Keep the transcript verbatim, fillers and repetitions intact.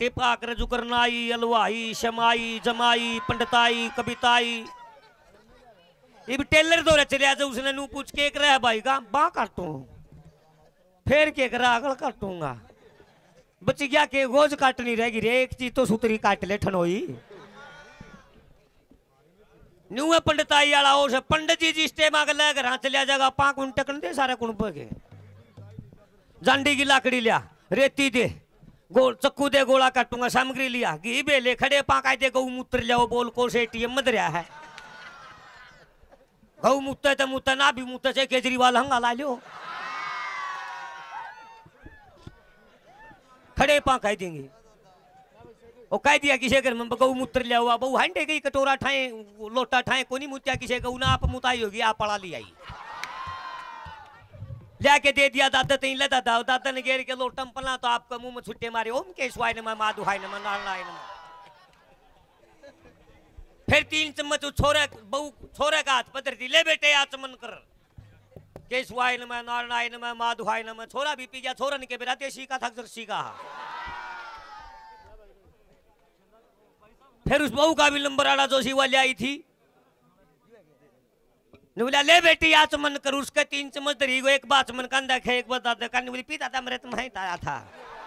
टिपा कर जुकरनाई, अलवाई, शमाई, जमाई, पंडताई, कविताई। इब टेलर धोरे चले जा, उसने नू पूछ के एक रह भाई का बा काटूं, फिर के करा अगल काटूंगा। बच गया के गोज काटनी रहेगी रे, एक चीज तो सुतरी काट ले ठनोई। न्यू है पंडिताई आला, उस पंडित जी जिस टाइम आगे ले घर चलिया जाएगा, पां कुण टकन दे सारे कुण पे के। जांडी की लाकड़ी लिया, रेती दे, गोल चक्कू दे, गोला काटूंगा, सामग्री लिया, घी बेले, खड़े पां कह दे, गौ मूत्र लियाओ, बोल को से एटीएम मत रहा है। गौ मूत्र तो मूत्र ना भी मूत्र से केजरीवाल हंगा ला लियो। खड़े पां कह देंगे। वो कह दिया किसी घर में गौ मूत्र लिया हुआ, बहू हांडे गई, कटोरा ठाए, लोटा ठाए, कोनी मुत्या किसी गौ ना, आप मुताई होगी, आप पड़ा ले आई। लिया के दे दिया दादा, तीन ले दादा, दादा ने गेर के लोटम पला तो आपका मुंह में छुट्टे मारे, ओम केशवाय नमः, माधुहाय नमः, नारायणाय नमः। फिर तीन चम्मच उस छोरे, बहू, छोरे का हाथ पकड़ दी, ले बेटे आचमन कर। केशवाय नमः, नारायणाय नमः, माधुहाय नमः। छोरा भी पी गया, छोरन के बेरा देसी का था, जर्सी का। फिर उस बहू का भी नंबर आड़ा जो सी वाली आई थी, ने बोला, ले बेटी, आचमन कर। उसके तीन चम्मच धरी गो, एक बार आचमन कांदा खे, एक बार दादा कान बोली, पी दादा, मरे तुम्हें ताया था।